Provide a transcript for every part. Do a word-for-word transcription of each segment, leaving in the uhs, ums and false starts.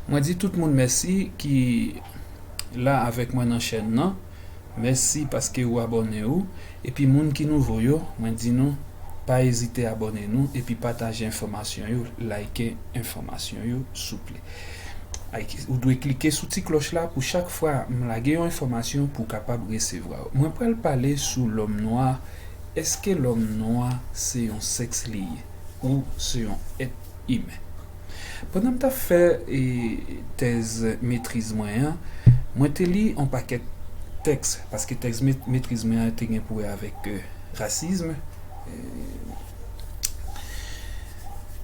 Mwen di tout moun mèsi ki la avèk mwen nan chèn nan. Mèsi paske ou abòne ou. Epi moun ki nouvo yo, mwen di nou, pa ezite abòne nou epi pataje enfòmasyon yo, like enfòmasyon yo, souple. Ou dwe klike sou ti klòch la pou chak fwa m lage yon enfòmasyon pou w kapab resevwa yo. Mwen pral pale sou lòm nwa. Èske lòm nwa se yon sèks li ye ou se yon èt imen? Pandan m t ap fè e, tèz metriz mwen an, mwen te li yon pakèt tèks, paske tèks met- metriz mwen an te gen pou wè avèk e, rasism. E,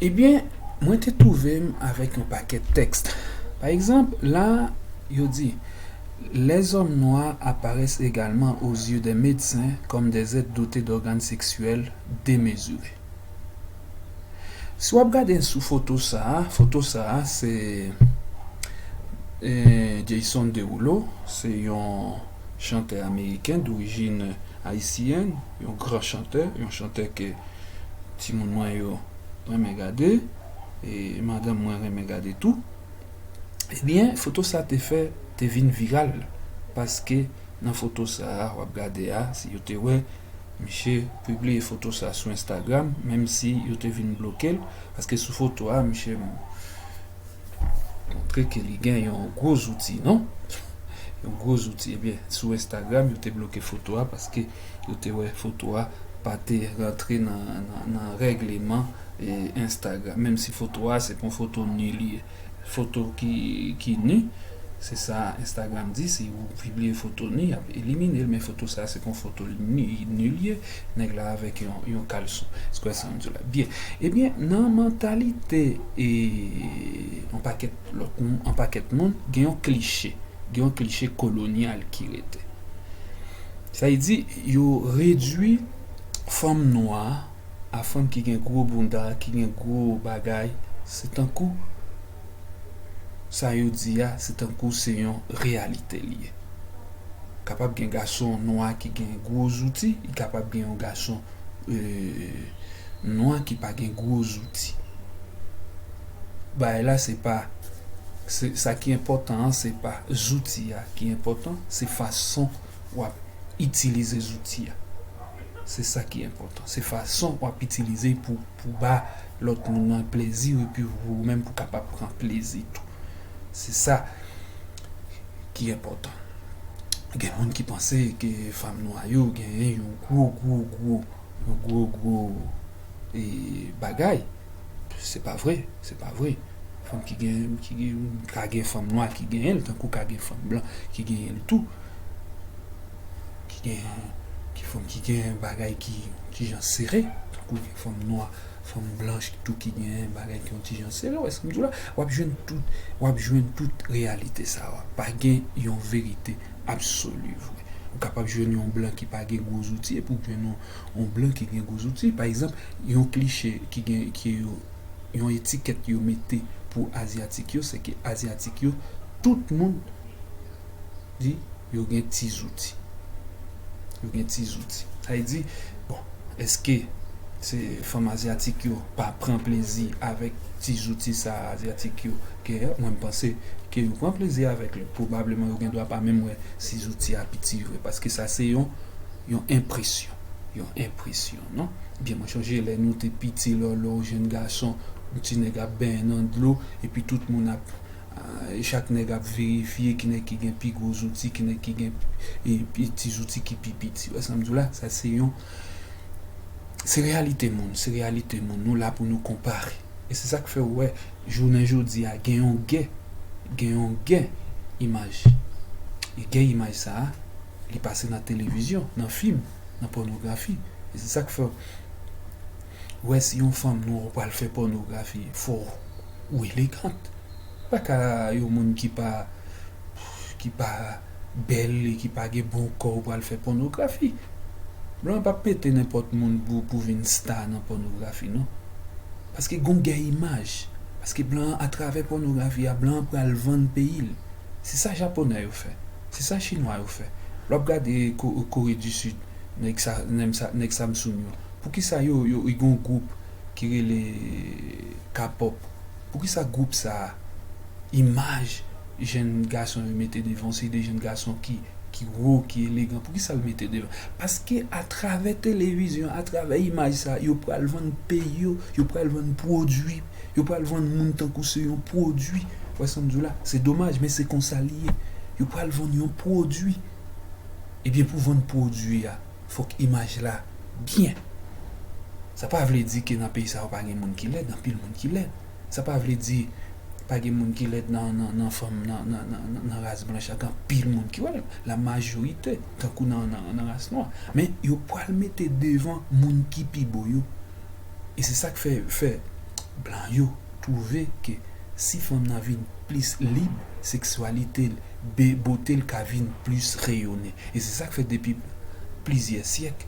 ebyen, mwen te twouve m avèk yon pakèt tèks. Pa egzanp, la, yo di, Les hommes noirs apparaissent également aux yeux des médecins comme des êtres dotés d'organes sexuels démesurés. Si w ap gade sou foto sa a, foto sa a se e, Jason Derulo, se yon chantè ameriken dorijin ayisyèn, yon gran chantè, yon chantè ke timoun mwen yo renmen gade, e madanm mwen renmen gade tou. Ebyen, foto sa te fè, te vin viral, paske nan foto sa a, w ap gade a, si yo te wè, misye pibliye foto sa sou Instagram, menm si yo te vin bloke l, paske sou foto a, misye montre ke li gen yon gwo zouti, non? Yon gwo zouti. Ebyen, sou Instagram, yo te bloke foto a, paske yo te wè foto a pa te rantre nan, nan, nan règleman e, Instagram. Menm si foto a, se pa yon foto ni li ye. Foto ki, ki ni, se sa Instagram di, si ou pibliye foto ni, y ap elimine l, men foto sa, se pa yon foto ni, ni li ye, nèg la avèk yon, yon kalson. Se kwè sa m di w la. Byen. Ebyen, nan mantalite e, yon pakèt lòt moun, yon pakèt moun, gen yon kliche, gen yon kliche kolonyal ki rete. Sa vle di, yo redwi fanm nwa a fanm ki gen gwo bounda, ki gen gwo bagay, se tankou sa yo di a, se tankou se yon reyalite li ye. Kapab gen gason nwa ki gen gwo zouti, li kapab gen yon gason e, nwa ki pa gen gwo zouti. Bagay la, se pa, se, sa ki enpòtan an, se pa zouti a ki enpòtan, se fason w ap itilize zouti a. Se sa ki enpòtan. Se fason w ap itilize pou, pou ba lòt moun nan plezi, epi ou menm pou kapab pran plezi tou. Se sa ki enpòtan. Gen moun ki panse ke fanm nwa yo genyen yon gwo, gwo, gwo, yon gwo, gwo e, bagay. Se pa vre, se pa vre. Fanm ki gen, ki gen, ka gen fanm nwa ki genyen l, tankou ka gen fanm blan ki genyen l tou. Ki gen, ki fanm ki gen bagay ki, ki jan sere, tankou gen fanm nwa, fanm blanch tou ki gen bagay ki yon ti jan sere. Wè sa m di w la, w ap jwenn tout, w ap jwenn tout reyalite sa a. Pa gen yon verite absoli vre. Ou kapab jwenn yon blan ki pa gen gwo zouti epi w jwenn yon, yon blan ki gen gwo zouti. Pa egzanp, yon kliche ki gen, ki yo, yon etikèt yo mete pou azyatik yo, se ke azyatik yo, tout moun di yo gen ti zouti. Yo gen ti zouti. Sa vle di, bon, èske se fanm azyatik yo pa pran plezi avèk ti zouti sa a azyatik yo genyen? Mwen, m panse ke yo pran plezi avèk li. Pwobableman, yo gen dwa pa menm wè si zouti a piti vre, paske sa se yon, yon enpresyon. Yon enpresyon, non? Byen, mwen chonje lè nou te piti, lè, lè w jenn gason, yon ti nèg ap benyen nan dlo, epi tout moun ap, ah, chak nèg ap verifye ki nèg ki gen pi gwo zouti, ki nèg ki gen e, pi ti zouti ki pi piti. Wè sa m di w la? Sa se yon, se reyalite moun, se reyalite moun. Nou la pou nou konpare. E se sa k fè w wè, jounen jodi a, gen yon gè, gen yon gè imaj. E gè imaj sa a, li pase nan televizyon, nan fim, nan pònografi. E se sa k fè w wè si yon fanm nwa w pral fè pònografi, fò w elegant. Pa ka yon moun ki pa, ki pa bèl e ki pa gen bon kò w pral fè pònografi. Blan p ap pete nenpòt moun pou, pou vin sta nan pònografi, non. Paske gon gè imaj. Paske blan an, atravè pònografi a, blan an pral vann peyi l. Se sa japonè yo fè. Se sa chinwa yo fè. Lè w ap gade Ko-, Kore di Sid, nèg sa, nèg sa, nèg Samsung yo. Poukisa yo, yo, yo gon gwoup ki rele K-pop? Poukisa gwoup sa a, Imaj jèn gason yo mete devan, se de jèn gason ki, ki wo, ki elegan. Poukisa l mete devan? Paske atravè televizyon, atravè imaj sa, yo pral vann peyi yo, yo pral vann pwodui, yo pral vann moun tankou se yon pwodui. Ou wè sa m di w la? Se domaj, men se konsa li ye. Yo pral vann yon pwodui. Ebyen, pou vann pwodui a, fòk imaj la byen. Sa pa vle di ke nan peyi sa yo pa gen moun ki lèd, anpil moun ki lèd. Sa pa vle di pa gen moun ki lèd nan, nan, nan fanm, nan, nan, nan, nan, nan ras blanch la, gen anpil moun ki, wè, la majorite, tankou nan, nan, nan ras nwa. Men yo pral mete devan moun ki pi bo yo. E se sa k fè, fè blan yo twouve ke si fanm nan vin plis lib, seksyalite l, be-, bote l ka vin plis reyonnen. E se sa k fè depi plizyè syèk,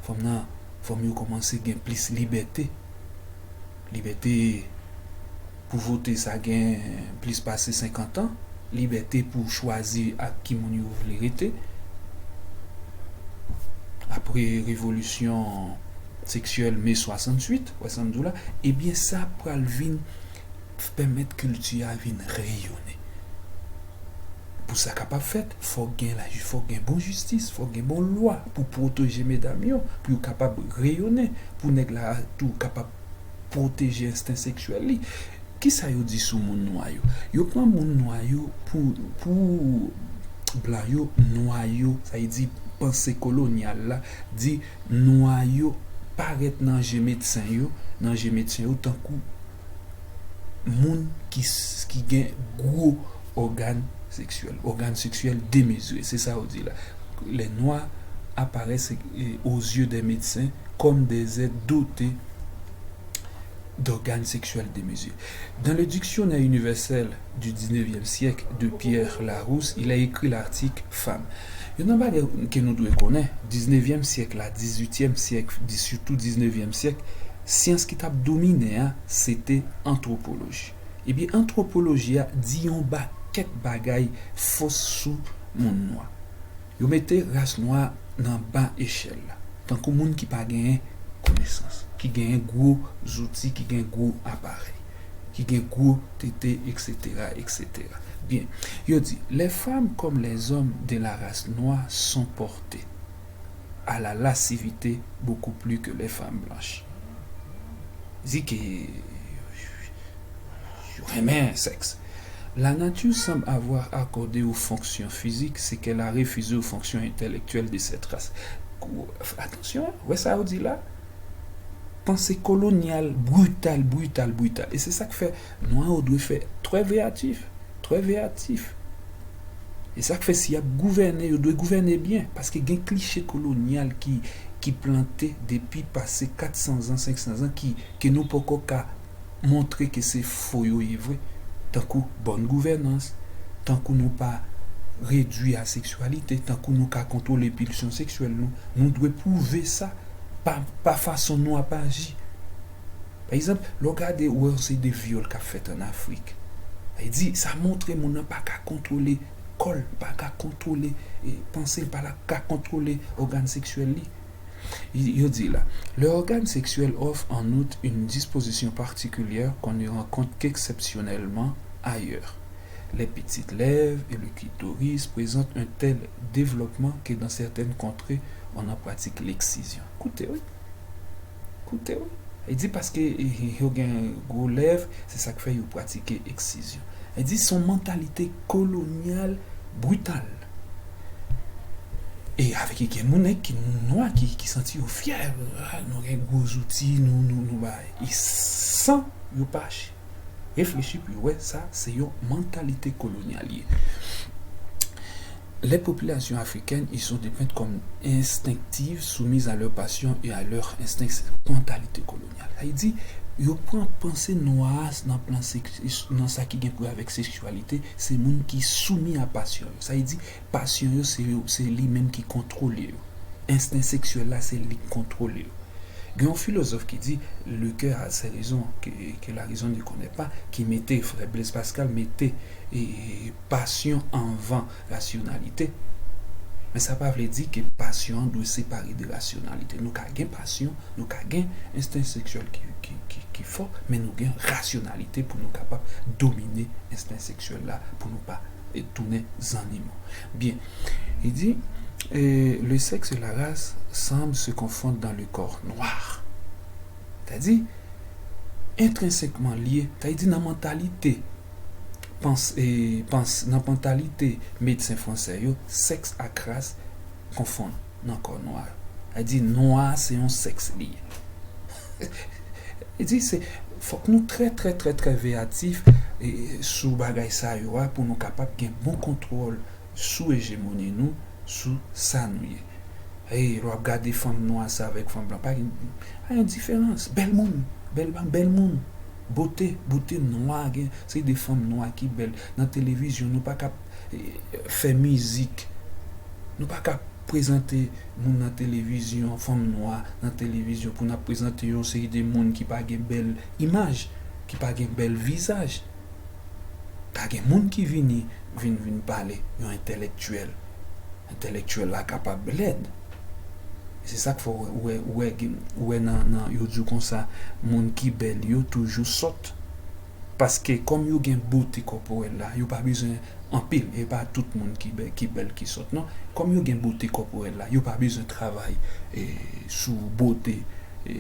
fanm nan, fanm yo kòmanse gen plis libète. Libète pou vote sa gen plis pase senkant an. Libète pou chwazi ak ki moun yo vle rete. Apre revolisyon seksyèl me swasanntuit, wè sa m di w la, ebyen sa pral vin pèmèt kilti a vin reyonnen. Pou sa kapab fèt, fòk gen la, fòk gen bon jistis, fòk gen bon lwa pou pwoteje medam yo, pou yo kapab reyonnen, pou nèg la tou kapab pwoteje ensten seksyèl li. Kisa yo di sou moun nwa yo? Yo pran moun nwa yo pou, pou blan yo, nwa yo, sa vle di panse kolonyal la, di nwa yo parèt nan je medsen yo, nan je medsen yo tankou moun ki, ki gen gwo ògàn seksyèl, ògàn seksyèl demezire. Se sa yo di la. Les Noirs apparaissent, eh, aux yeux des médecins comme des êtres dotés d'organes sexuels démesurés. Dans le Dictionnaire universel du dix-neuvième siècle de Pierre Larousse, il est écrit l'article femme. Youn nan bagay ke nou dwe konnen, diznevyèm syèk la, dizuityèm syèk, di-, sitou diznevyèm syèk, syans ki t ap dominen an, se te antwopoloji. Ebyen, antwopoloji a di yon pakèt bagay fo sou moun nwa. Yo mete ras nwa nan ba echèl la, tankou moun ki pa genyen konesans, ki genyen gwo zouti, ki gen gwo aparèy, ki gen gwo tete, et cetera, et cetera. Byen, yo di, les femmes comme les hommes de la race noire sont portées à la lascivité beaucoup plus que les femmes blanches. Di ke yo renmen sèks. La nature semble avoir accordé aux fonctions physiques ce qu'elle a refusé aux fonctions intellectuelles de cette race. Kou-, atansyon, wè sa yo di la? Panse kolonyal, brital, brital, brital. E se sa k fè nwa yo dwe fè trè veyatif, trè veyatif. E sa k fè si y ap gouvène, yo dwe gouvène byen, paske gen kliche kolonyal ki, ki plante depi pase katsan zan, senksan zan, ki, ke nou poko ka montre ke se fo yo ye vre. Tankou bòn gouvènans, tankou nou pa redwi a seksyalite, tankou nou ka kontwole pilsyon seksyèl nou. Nou dwe pwouve sa pa, pa fason nou ap aji. Pa egzanp, lè w gade, ou wè yon seri de vyòl k ap fèt ann Afrik. Sa vle di, sa montre moun nan pa ka kontwole kò l, pa ka kontwole, eh, panse l, pa ka kontwole ògàn seksyèl li. Yo di la, leur organe sexuel offre en outre une disposition particulière qu'on ne rencontre qu'exceptionnellement ailleurs. Les petites lèvres et le clitoris présentent un tel développement que dans certaines contrées, on en pratique l'excision. Koute, wi. Koute, wi. Li di paske, eh, yo gen gwo lèv, se sa k fè yo pratike eksizyon. Li di se yon mantalite kolonyal brital. E avèk gen moun ki nwa ki, ki santi yo fyè, ah, nou gen gwo zouti, nou, nou, nou bay. E san yo pa ch-, reflechi pou yo wè sa, se yon mantalite kolonyal ye. Les populations africaines y sont dépeintes comme instinctives, soumises à leurs passions et à leurs instincts. Mantalite kolonyal. Sa vle di, yo pran panse nwa a nan plan seks-, nan sa ki gen pou wè avèk seksyalite, se moun ki soumi a pasyon yo. Sa vle di, pasyon yo, se yo, se li menm ki kontwole yo. Ensten seksyèl la, se li k kontwole yo. Gen yon filozòf ki di, le cœur a ses raisons que, que la raison ne connaît pas, ki mete, frè Blaise Pascal mete, e, pasyon anvan rasyonalite. Men sa pa vle di ke pasyon an dwe separe de rasyonalite. Nou ka gen pasyon, nou ka gen ensten seksyèl ki, ki, ki, ki fò, men nou gen rasyonalite pou nou kapab domine ensten seksyèl la pou nou pa e tounen zannimo. Byen, li di, e, le sexe et la race semblent se confondre dans le corps noir. Sètadi, entrensekman lye, sètadi nan mantalite, pans, e, pans, nan mantalite medsen fransè yo, sèks ak ras konfonn nan kò nwa. Sètadi, nwa se yon sèks li ye. Li di, se, fòk nou trè, trè, trè, trè veyatif, e, sou bagay sa yo a pou nou kapab gen bon kontwòl sou ejemoni nou, sou sa nou ye. E lè w ap gade fanm nwa sa avèk fanm blan, pa gen, pa gen diferans. Bèl moun, bèl, bèl moun. Bote, bote nwa, gen se de fanm nwa ki bèl. Nan televizyon, nou pa ka, e, fè mizik. Nou pa ka prezante moun nan televizyon, fanm nwa nan televizyon, pou n ap prezante yon seri de moun ki pa gen bèl imaj, ki pa gen bèl vizaj. Pa gen moun ki vini, vin, vin pale, yon entèlektyèl. Entèlektyèl la kapab lèd. E se sa k fè w wè, w wè, w wè, gen, w wè nan, nan, yo di w konsa, moun ki bèl yo toujou sòt. Paske kòm yo gen bote kòporèl la, yo pa bezwen anpil, e pa tout moun ki bèl, ki bèl, ki sòt, non. Kòm yo gen bote kòporèl la, yo pa bezwen travay, e, sou bote, e,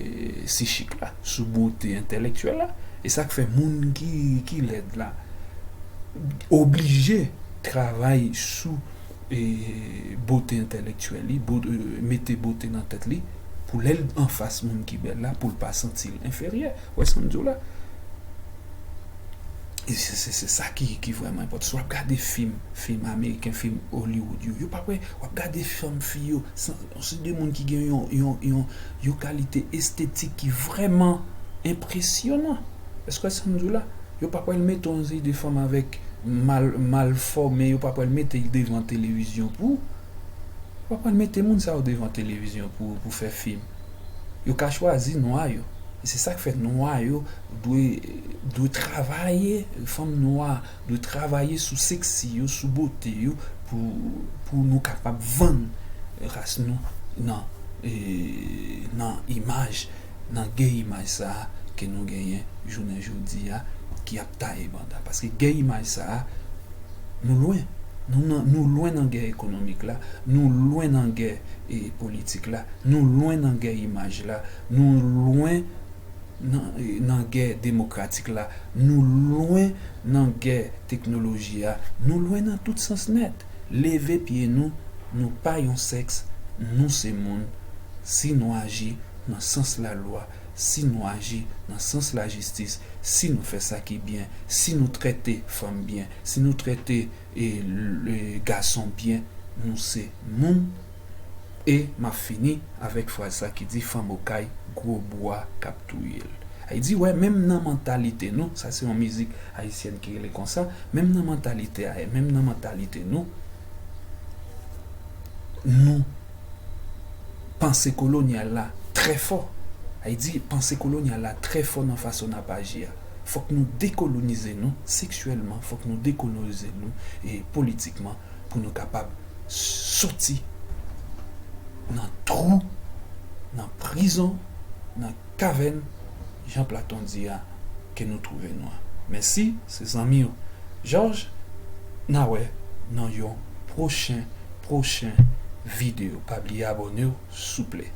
sichik la, sou bote entèlektyèl la. E sa k fè moun ki, ki lèd la oblije travay sou, e, bote entèlektyèl li, bo-, e, mete bote nan tèt li, pou lè l anfas moun ki bèl la, pou l pa santi l enferyè. Ou wè sa m di w la? E se, se, se sa ki, ki vrèman enpòtan. Si w ap gade fim, fim ameriken, fim Hollywood yo, yo pa wè, w ap gade fanm fi yo, se, se de moun ki gen yon, yon, yon, yon kalite estetik ki vrèman enpresyonan. Èske w wè sa m di w la? Yo pa pral mete yon seri de fanm avèk mal, mal fòme, yo pa pral mete l devan televizyon pou, yo pa pral mete moun sa yo devan televizyon pou, pou fè fim. Yo ka chwazi nwa yo. E se sa k fè nwa yo dwe, dwe travay, fanm nwa dwe travay sou seksi yo, sou bote yo, pou, pou nou kapab vann ras nou nan, e, nan imaj, nan gè imaj sa a ke nou genyen jounen jodi a, ki ap taye banda. Paske gè imaj sa a, nou lwen. Nou nan, nou lwen nan gè ekonomik la, nou lwen nan gè, e, politik la, nou lwen nan gè imaj la, nou lwen nan, e, nan gè demokratik la, nou lwen nan gè teknoloji a, nou lwen nan tout sans nèt. Leve pye nou, nou pa yon sèks, nou se moun. Si nou aji nan sans lalwa, si nou aji nan sans lajistis, si nou fè sa ki byen, si nou trete fanm byen, si nou trete, e, le gason byen, nou se moun. E m ap fini avèk fraz sa ki di, fanm okay, gwo bwa k ap touye l. Li di, wè, menm nan mantalite nou, sa se yon mizik ayisyèn ki rele konsa, menm nan mantalite a, menm nan mantalite nou, nou, panse kolonyal la trè fò. Li di, panse kolonyal la trè fò nan fason n ap aji a. Fòk nou dekolonize nou seksyèlman, fòk nou dekolonize nou, e, politikman, pou nou kapab soti nan twou, nan prizon, nan kavèn, jan Platon di a, ke nou twouve nou an. Mèsi, se zanmi w Jòj, n a wè nan yon pwochen, pwochen videyo. Pa bliye abòne w, souple.